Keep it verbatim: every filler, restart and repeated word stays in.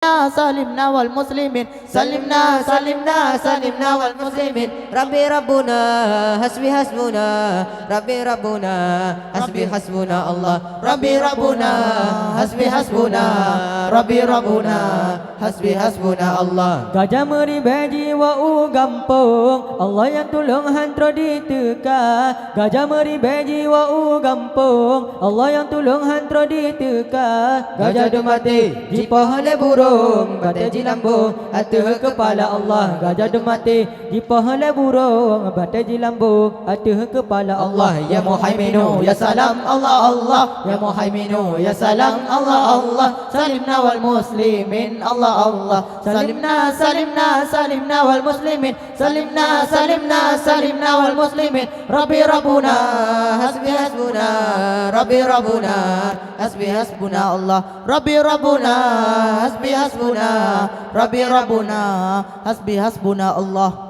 Salimna, salimna wal muslimin. Salimna, salimna, salimna wal muslimin. Rabbi Rabbuna, hasbi hasbuna. Rabbi Rabbuna, hasbi hasbuna Allah. Rabbi Rabbuna, hasbi hasbuna. Rabbi Rabbuna, hasbi hasbuna Allah. Gajah meuribèe jiwoe u gampông, Allah nyang tulông han troh jiteuka. Gajah meuribèe jiwoe u gampông, Allah nyang tulông han troh jiteuka. Gajah deuh maté jipoh lé burông, batèe jilambông ateueh keupala Allah. Gajah deuh maté jipoh lé burông, batèe jilambông ateueh keupala Allah. Ya Muhaiminu, ya Salam, Allah, Allah. Ya Muhaiminu, ya Salam, Allah, Allah. Salimna wal muslimin, Allah, Allah. Salimna, salimna, salimna wal muslimin. Salimna, salimna, salimna wal muslimin. Rabbi Rabbuna, hasbi hasbuna. Rabbi Rabbuna, hasbi hasbuna Allah. Rabbi Rabbuna, hasbi hasbuna. Rabbi Rabbuna, hasbi hasbuna Allah.